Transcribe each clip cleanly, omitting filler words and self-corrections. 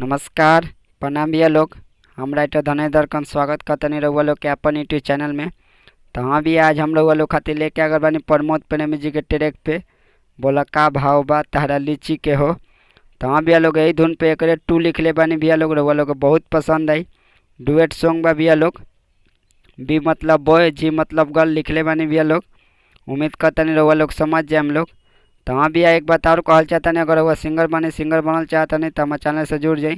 नमस्कार, प्रणाम भैया लोग। हम राइटर धनेश दरकन स्वागत करतनी रउआ लोग के अपन यूट्यूब चैनल में। तो हाँ भी आज हम रउआ लोग खातिर लेके आगल बानी प्रमोद प्रेमी जी के ट्रैक पे बोला का भाव बा तहरा लीची के हो। तो हाँ भैया लोग, यही धुन पे एकरे टू लिखले बानी भैया लोग, रउआ लोग के बहुत पसंद आई। डुएट सॉन्ग बा भैया लोग, बी मतलब बॉय, जी मतलब गर्ल लिखले बानी भैया लोग। उम्मीद करतनी रउआ लोग समझ जाए हम लोग। तो हाँ भैया, एक बात और कहल चाहतनी, अगर रउआ सिंगर बने सिंगर बनल चाहतनी तो हमारे चैनल से जुड़ जाई।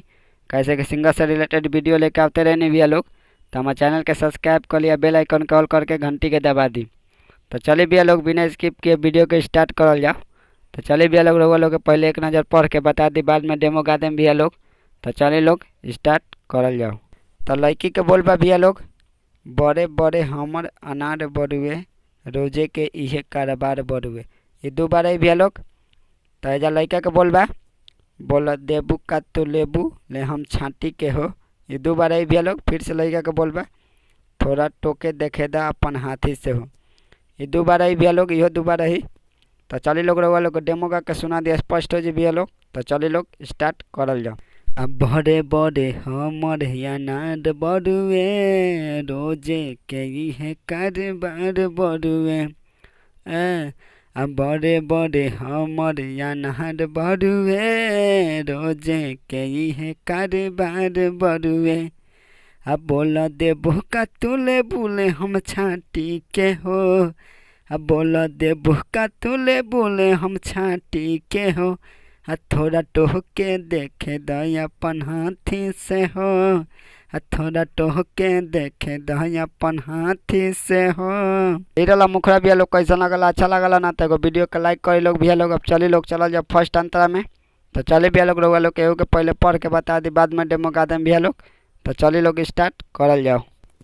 कैसे कि सिंगर से रिलेटेड वीडियो लेके आते रहनी भैया लोग। तो हमारे चैनल के सब्सक्राइब कर लिया, बेल आइकन कॉल करके घंटी के दबा दी। तो चलिए भैया लोग, बिना स्किप किए वीडियो के स्टार्ट करल जाओ। तो चलिए भैया लोग, रउआ लोग के पहले एक नज़र पढ़ के बता दी, बाद में डेमो गा देम भैया लोग। तो चलिए लोग स्टार्ट करल जाओ। तो लड़की के बोल बा भैया लोग, बड़े बड़े हमर अनार बड़ुए, रोजे के इहे कारोबार बड़ुए। ये दो बार आई भैया लोग। तो एजा लड़का के बोल बा, बोल देबू का तो लेबू ले हम छाँटी के हो। ये दो बार आई भैया लोग। फिर से लड़का के बोल बा, थोड़ा टोके देखे दा अपन हाथी से हो। ये दो बार आई भैया लोग, इहो दो बार आई। तो चलिए लोग, रउआ लोग डेमो गा के सुना दिया, स्पष्ट हो जी भैया लोग। तो चलिए लोग स्टार्ट करल जाओ। अब बड़े बड़े हमर अनार बड़ुए, रोजे के इहे कारोबार बड़ुए। ए अब बड़े बड़े हमर अनार बड़ुए, रोजे के इहे कारोबार बड़ुए। अब बोल देबो का तुले बोले हम छाँटी के हो। अब बोल देबो का तुले बोले हम छाँटी के हो। आ थोड़ा टोहके देखे दया अपन हाथी से हो। आ थोड़ा टोहके देखे दया अपन हाथी से हो। ई रहला मुखड़ा भैया लोग, कैसा लगल? अच्छा लगल ना तो एगो वीडियो के लाइक करी लोग भैया लोग। अब चली लोग, चलल जाओ फर्स्ट अंतरा में। तो चली भैया लोग, रउआ लोग के पहले पढ़ के बता दी, बाद में डेमो गा देम भैया लोग। तो चली लोग स्टार्ट करल जाओ।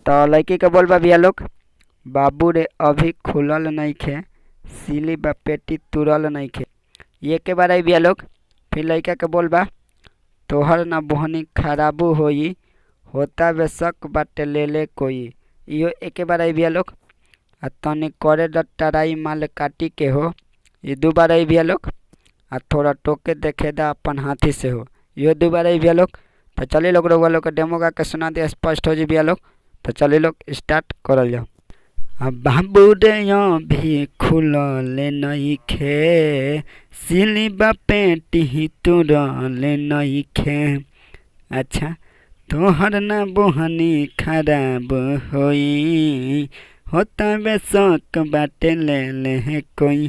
तो लड़की के बोल बा भैया लोग, बाबू रे अभी खुलल नइखे, सिली बा पेटी तुरल नइखे। ये के बार आई भैया लोग। फिर लड़का के बोल बा, तोहर ना बोहनी खराबू होई, होता बेशक बाटे ले ले कोई। इहो एके बार आई भैया लोग। आ तनी करे द टराई माल काटी के हो। ये दो बार आई भैया लोग। आ थोड़ा टोके देखे दा अपन हाथी से हो। इहो दो बार आई भैया लोग। तो चलिए लोग, रउआ लोग के डेमो गा के सुना दिया, स्पष्ट हो जी भैया लोग। तो चलिए लोग स्टार्ट करल जाओ। अब बाबू रे अभी खुलल नइखे, सिली बा पेटी तुरल नइखे। अच्छा तोहर ना बोहनी खराब होई, होता बेशक बाटे ले ले कोई।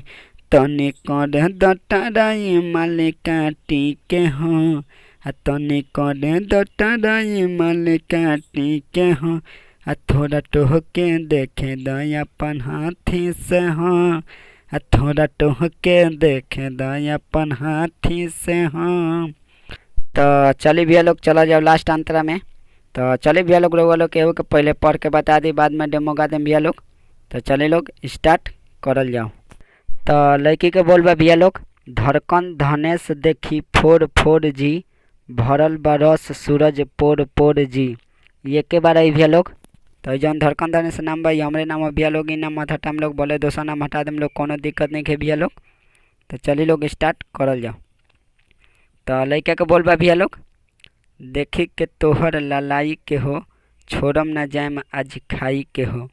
तनी कर द टराई माल काटी के हो। आ तनी कर द टराई माल काटी के हो। आ थोड़ा टोहके देखे दया अपन हाथी से हो। आ थोड़ा टोहके देखे दया अपन हाथी से हो। तो चलिए भैया लोग, चला जाओ लास्ट अंतरा में। तो चलिए भैया लोग, रउआ लोग केहू के पहले पढ़ के बता दी, बाद में डेमो गा देम भैया लोग। तो चलिए लोग स्टार्ट करल जाओ। तो लड़की के बोल बा भैया लोग, धड़कन धनेश देखी फोर फोर जी, भरल बा रस सूरज पोर पोर जी। ये के बार आई भैया लोग। तो जौन धड़कन धनेश नाम बा, ई हमरे नाम है भैया लोग। ई नाम मत हटाम लोग, बोले दोसर नाम हटा देम लोग, कोनो दिक्कत नहीं है भैया लोग। तो चलिए लोग स्टार्ट करल जाओ। तो लड़का के बोल बा भैया लोग, देखी के तोहर ललाई के हो, छोड़म ना जाएम आज खाई के हो।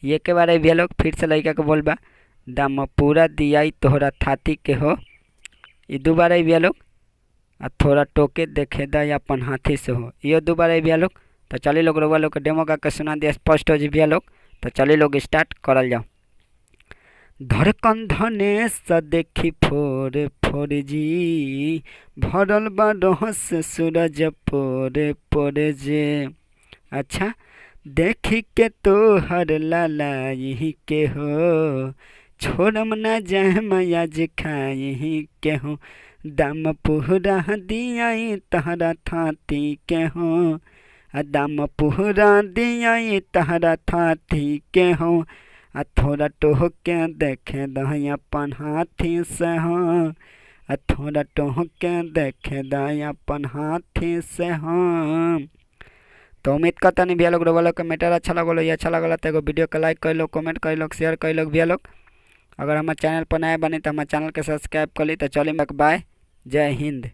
ये के बारे भैया लोग। फिर से लड़का के बोल बा, दाम पूरा दियाई तोहरा थाती के हो। ये दो बार भैया लोग। आ थोड़ा टोके देखे दा अपन हाथी से हो। ये दो बार भैया लोग। तो चलिए लोग, रउआ लोग के डेमो गा के सुना दिया, स्पष्ट हो जी भैया लोग। तो चलिए लोग स्टार्ट करल जाओ। धड़कन धनेश देखी फोर फोर जी, भरल बा रहस सूरज पोर पोर जे। अच्छा देखी के तोहर ललाई के हो, छोड़म ना जाएम आज खाई के हो। दाम पूरा दियाई तहरा थाती के हो। आ दाम पूरा दियाई तहरा थाती के हो। आ थोड़ा टोहके देखे दही अपन हाथी से हो। आ थोड़ा टोहके देखे दही अपन हाथी से हो। तो उम्मीद करता नहीं भैया लोग, रउआ लोग के मैटर अच्छा लगल। ये अच्छा लगल तो एगो वीडियो के लाइक कर लो, कमेंट कर लो, शेयर कर लो भैया लोग। अगर हमारे चैनल पर नया बनी तो हमारे चैनल के सब्सक्राइब कर ली। तो चलिए बाय, जय हिंद।